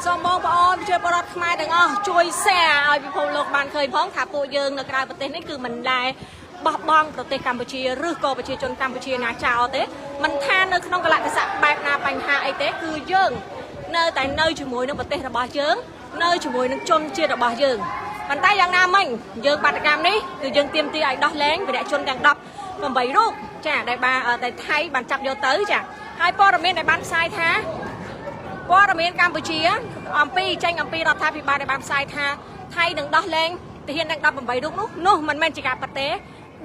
សូមបងប្អូនប្រជាពលរដ្ឋខ្មែរទាំងអស់ជួយ share ឲ្យពិភពលោកបានឃើញផងថាពួកយើងនៅក្រៅប្រទេសនេះគឺមិនដែលបោះបង់ប្រទេសកម្ពុជាឬក៏ប្រជាជនកម្ពុជាណាចោលទេមិនថានៅក្នុងកលៈទេសៈបែបណាបញ្ហាអីទេគឺយើងនៅតែនៅជាមួយនឹងប្រទេសរបស់យើងនៅជាមួយនឹងជនជាតិរបស់យើងប៉ុន្តែយ៉ាងណាមិញយើងបាតុកម្មនេះគឺយើងទាមទារឲ្យដោះលែងវីរជនទាំង18រូបចាដែលបានដែលថៃបានចាប់យកទៅចាហើយព័ត៌មានដែលបានផ្សាយថា ព័ត៌មានកម្ពុជាអំពីចេញអំពីរដ្ឋាភិបាលដែលបានផ្សាយថាថៃនឹងដោះលែងទាហានទាំង18រូបនោះនោះមិនមែនជាការពិតទេ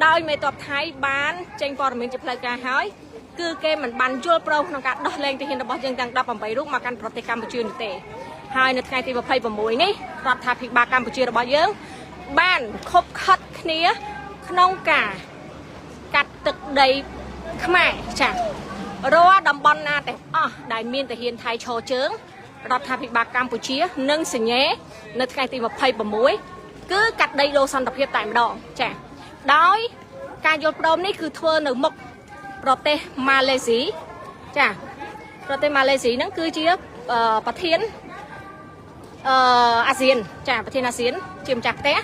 ដោយមេតបថៃបានចេញព័ត៌មានជាផ្លូវការហើយគឺគេមិនបានយល់ព្រមក្នុងការដោះលែងទាហានរបស់យើងទាំង18រូបមកកាន់ប្រទេសកម្ពុជានោះទេហើយនៅថ្ងៃទី26នេះរដ្ឋាភិបាលកម្ពុជារបស់យើងបានខົບខិតគ្នាក្នុងការកាត់ទឹកដីខ្មែរចា៎ រាល់តំបន់ណាទាំងអស់ដែលមានទាហានថៃឈរជើងរដ្ឋាភិបាលកម្ពុជានឹងសញ្ញេនៅថ្ងៃទី26គឺកាត់ដីដូរសន្តិភាពតែម្ដងចា៎ដោយការយល់ព្រមនេះគឺធ្វើនៅមុខប្រទេសម៉ាឡេស៊ីចាប្រទេសម៉ាឡេស៊ីហ្នឹងគឺជាប្រធានអាស៊ានចាប្រធានអាស៊ានជាម្ចាស់ផ្ទះ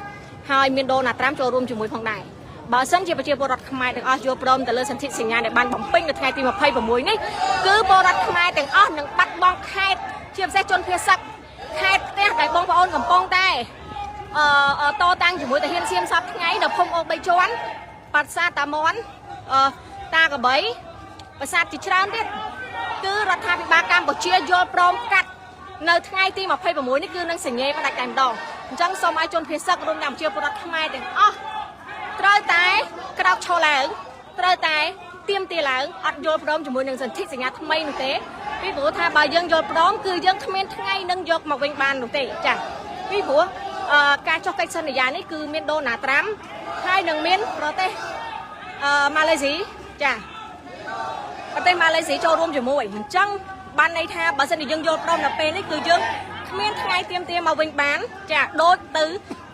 ហើយមានដូណាល់ត្រាំចូលរួមជាមួយផងដែរបើសិនជាប្រជាពលរដ្ឋខ្មែរទាំងអស់យល់ព្រមទៅលើសន្ធិសញ្ញាដែលបានបំពេញនៅថ្ងៃទី26នេះគឺពលរដ្ឋខ្មែរទាំងអស់នឹងបាត់បង់ខេត្តជាពិសេសជនភៀសសឹកខេត្តផ្ទះដែលបងប្អូនកំពុងតែតតាំងជាមួយទាហានសៀមសពថ្ងៃនៅភូមិអូបីជាន់បាត់សាតាមន់អឺតាកបីប្រាសាទជាច្រើនទៀតគឺរដ្ឋាភិបាលកម្ពុជាយល់ព្រមកាត់នៅថ្ងៃទី26នេះគឺនឹងសញ្ញេផ្ដាច់តែម្ដងអញ្ចឹងសូមឲ្យជនភៀសសឹករួមទាំងប្រជាពលរដ្ឋខ្មែរទាំងអស់ ត្រូវតែក្រោកឈរឡើងត្រូវតែទៀមទាឡើងអត់យល់ព្រមជាមួយនឹងសន្ធិសញ្ញាថ្មីនោះទេពីព្រោះថាបើយើងយល់ព្រមគឺយើងគ្មានថ្ងៃនឹងយកមកវិញបាននោះទេចាពីព្រោះការចុះកិច្ចសន្យានេះគឺមានដូណាល់ត្រាំហើយនឹងមានប្រទេសម៉ាឡេស៊ីចាប្រទេសម៉ាឡេស៊ីចូលរួមជាមួយអញ្ចឹងបានន័យថាបើសិនជាយើងយល់ព្រមដល់ពេលនេះគឺយើងគ្មានថ្ងៃទៀមទាមកវិញបានចាដូចទៅ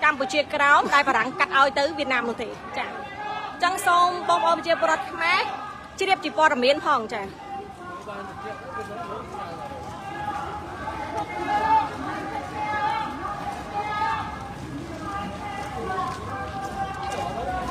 កម្ពុជាក្រោមដែលបារាំងកាត់ឲ្យទៅវៀតណាមនោះទេចាអញ្ចឹងសូមបងប្អូនប្រជាពលរដ្ឋខ្មែរជ្រាបជាព័ត៌មានផងចា។